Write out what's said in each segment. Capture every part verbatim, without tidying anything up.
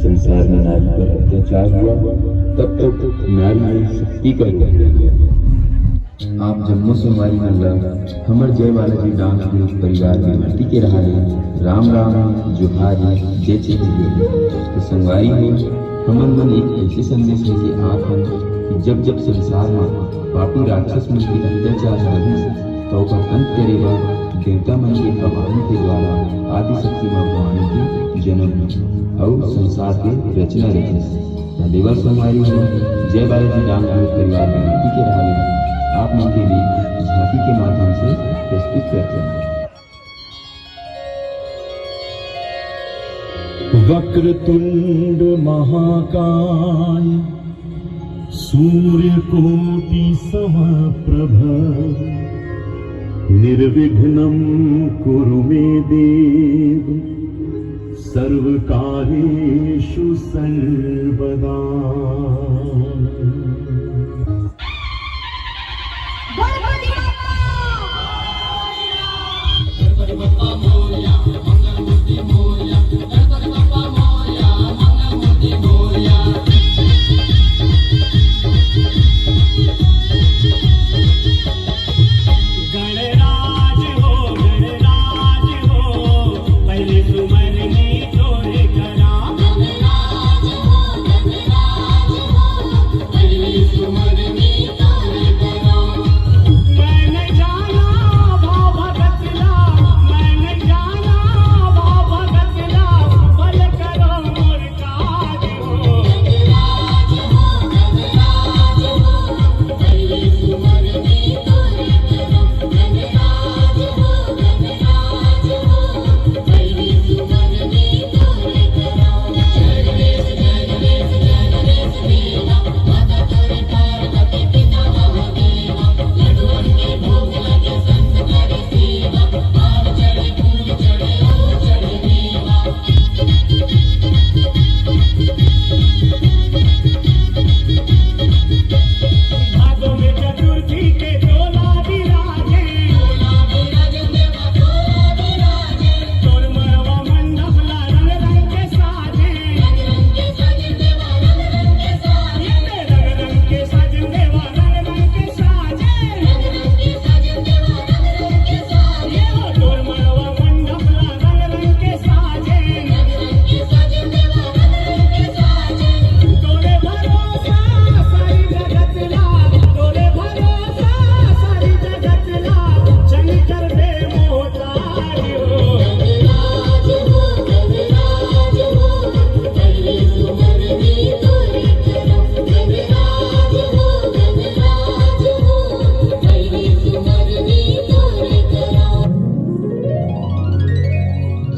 संसार में नारी पर अत्याचार हुआ, तब तक नारी शक्ति का रूप हुआ। आप जम्मो संगवारी मन ला हमर जय बालाजी डांस ग्रुप परिवार के माटी के रहा ले राम राम, जोहार, जय छत्तीसगढ़। तो संगवारी हो, हमन मन एक ऐसे संदेश लेके आत हन कि जब जब संसार में पापी राक्षस मन के अत्याचार बढ़िस, त ओकर अंत करे बर देवता मन के आवाहन के द्वारा आदिशक्ति मां भवानी के जन्म हुई अउ संसार के रचना रचिस। त लेवा संगवारी हो, जय बालाजी डांस ग्रुप परिवार में माटी के रहा ले आप मन के लिए झांकी के माध्यम से प्रस्तुत करते हैं। वक्रतुंड महाकाय सूर्यकोटि समप्रभ निर्विघ्नं कुरु मे देव सर्वकार्येषु सर्वदा।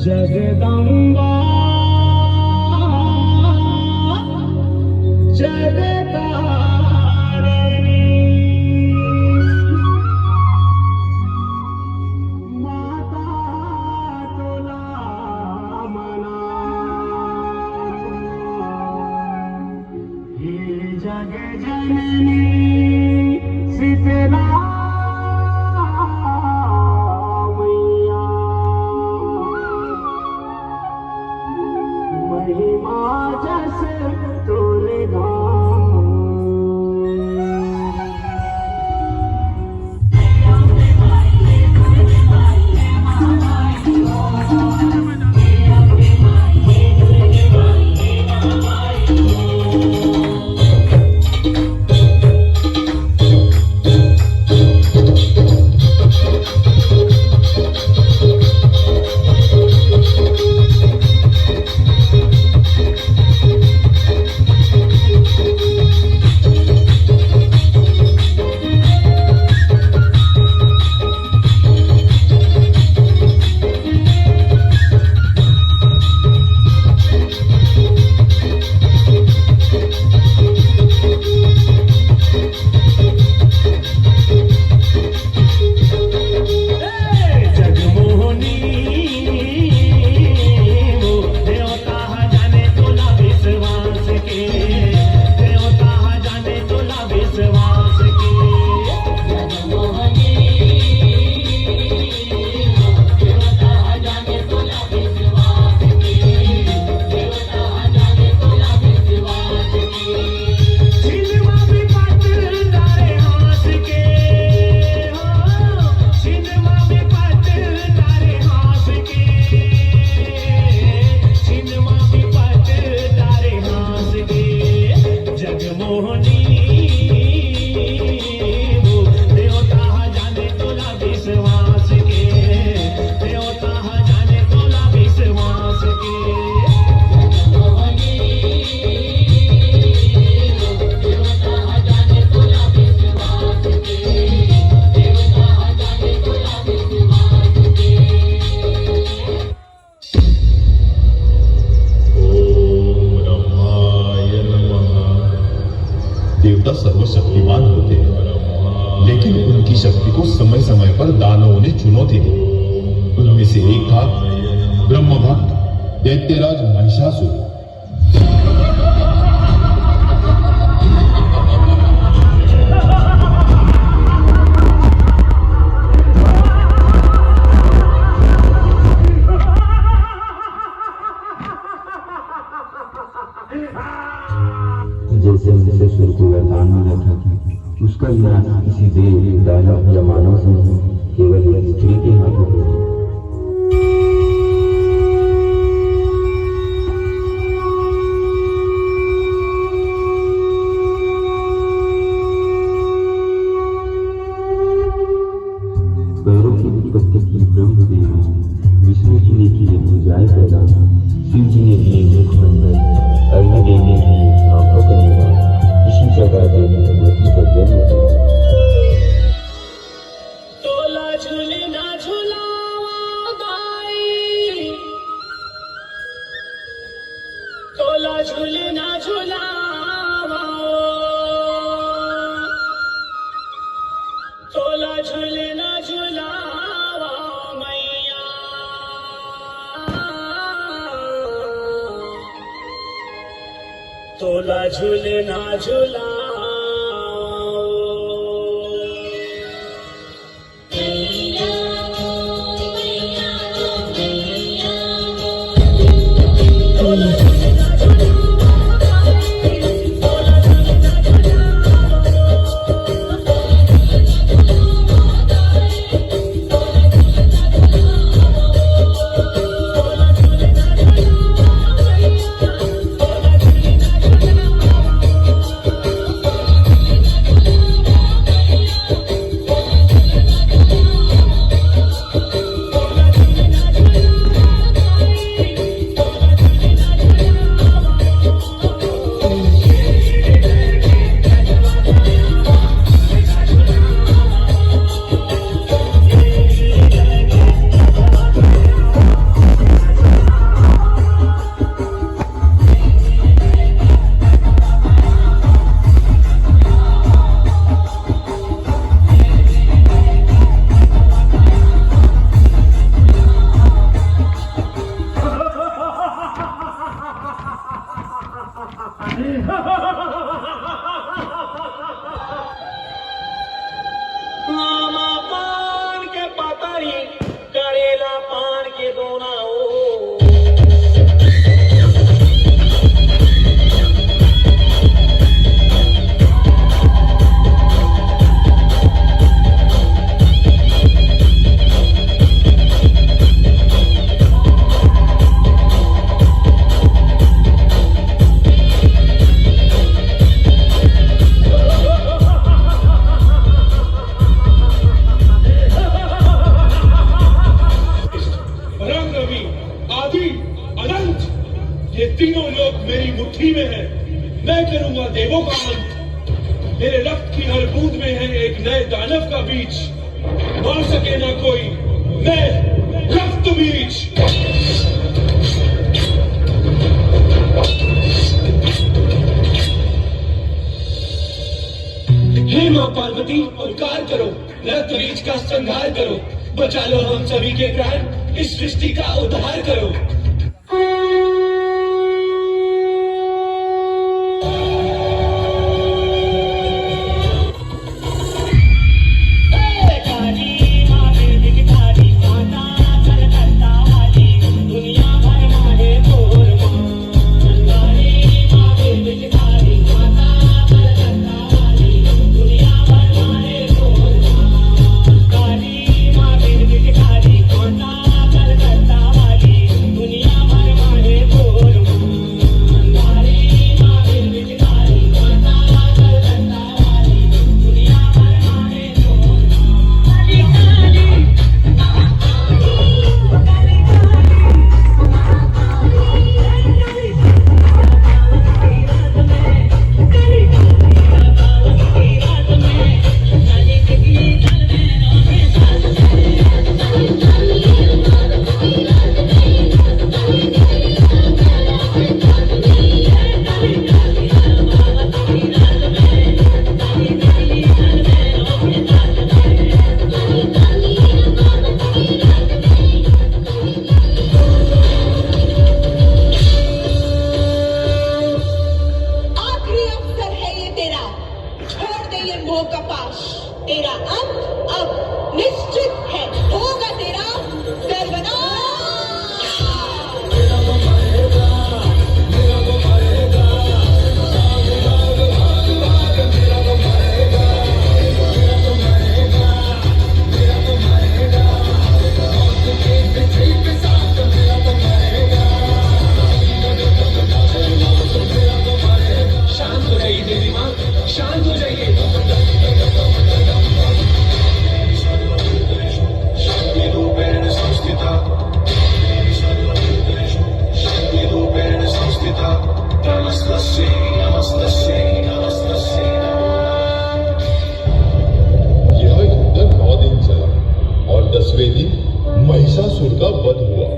जगदम्बा जगतारिणी माता तोला मना। हे जग जननी शीतला मैया, महिमा जस तोर गाँव। देवता जाने तोला विश्वास के, देवता जाने तोला विश्वास के। ओम ब्रह्माय नमः। देवता सर्वशक्तिमान होते हैं, लेकिन उनकी शक्ति को समय समय पर दानवों ने चुनौती दी। उनमें से एक था ब्रह्म भक्त दैत्यराज महिषासुर। जैसे महिषासुर को वरदान मिला था कि उसका विनाश किसी देव, दानव या मानव से नहीं, केवल एक स्त्री के हाथों होगा। पैरों की उत्पत्ति की ब्रह्मदेव ने, विष्णु जी ने किए भुजाएं पैदा, शिव जी ने दिए मुखमंडल, अग्निदेव ने दिए आंखों का निर्माण। इसी प्रकार देवी भगवती का जन्म हुआ। तोला झुलना झुलावा दाई, तोला झुलना झुलावा, तोला झुलना झुलावा मैया, तोला झुलना झुलावा। आमा पान के पतरी, करेला पान के दोना ओ। पराक्रमी, आदि, अनंत, ये तीनों लोक मेरी मुट्ठी में है। मैं करूंगा देवों का अंत। मेरे रक्त की हर बूंद में है एक नए दानव का बीज। मार सके ना कोई, मैं रक्त बीज। हे माँ पार्वती, उपकार करो, रक्त बीज का संहार करो, बचा लो हम सभी के प्राण, इस सृष्टि का उद्धार करो। हो कपाश, तेरा अंत अब निश्चित है, होगा तेरा सर्वनाश। शांत हो जाइए देवी माँ, शांत हो जाइए। शक्तिरूपेण संस्थिता, शक्तिरूपेण संस्थिता, नमस्तस्यै, नमस्तस्यै, नमस्तस्यै नमो नमः। यह युद्ध नौ दिन चला और दसवें दिन महिषासुर का वध हुआ,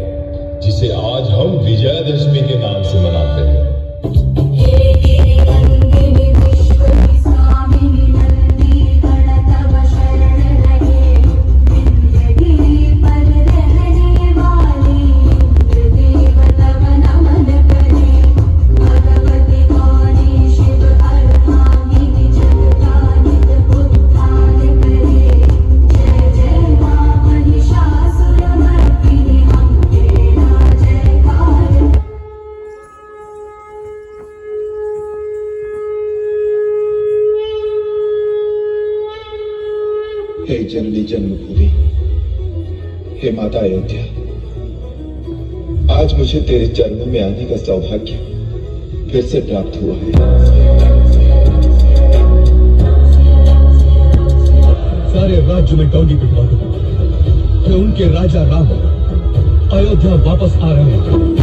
जिसे आज हम विजयादशमी के नाम से मनाते हैं। हे जननी जन्मभूमि, हे माता अयोध्या, आज मुझे तेरे चरणों में आने का सौभाग्य फिर से प्राप्त हुआ है। सारे राज्य में डौंडी पिटवा दो कि उनके राजा राम अयोध्या वापस आ रहे हैं।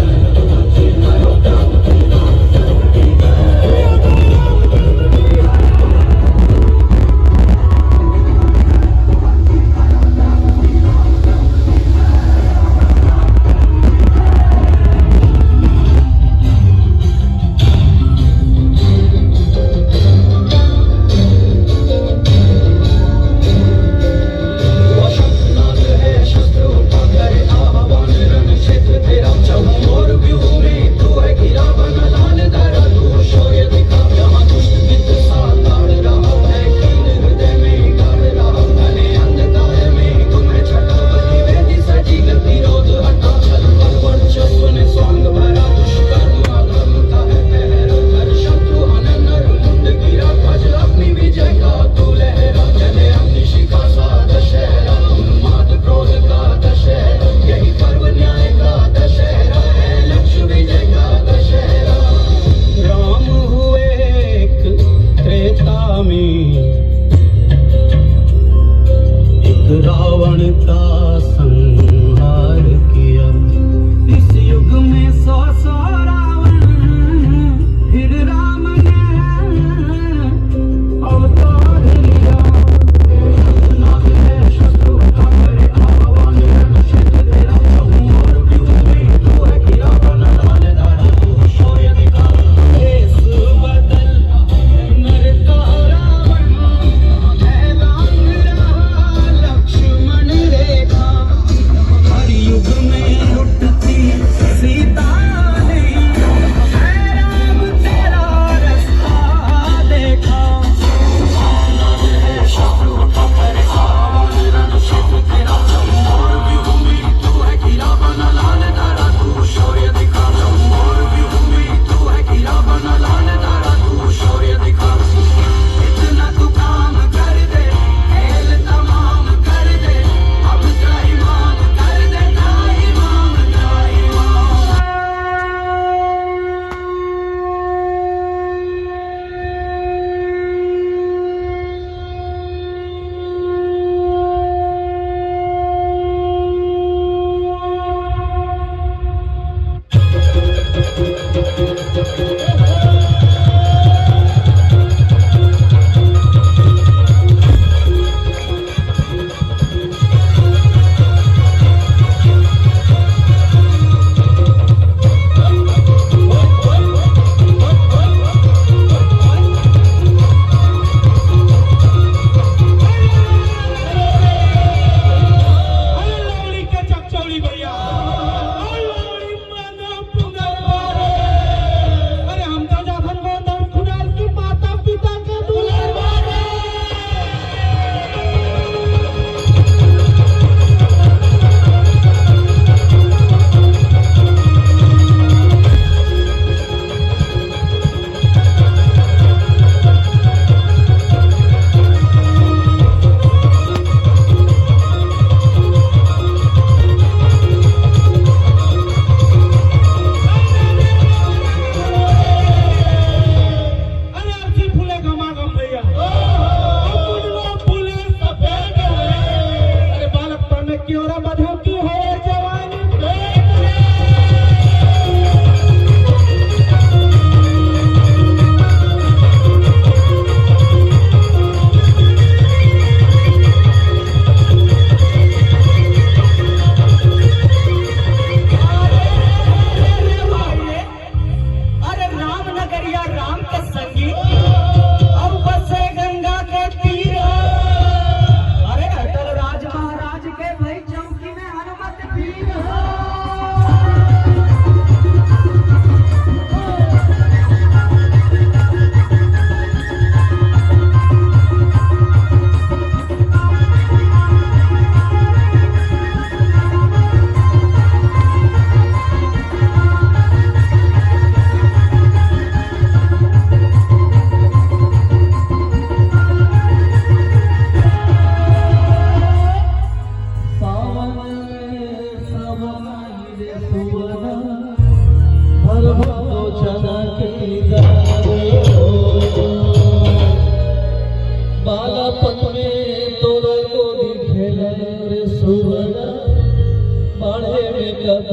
Five,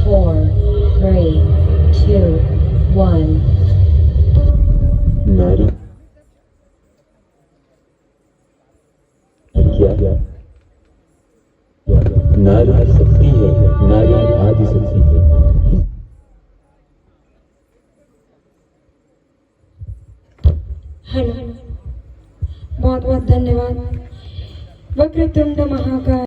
four, three, two, one. नारी क्या? नारी शक्ति है, नारी आदि शक्ति है। हेलो, बहुत बहुत धन्यवाद। वक्रतुंड महाकाय।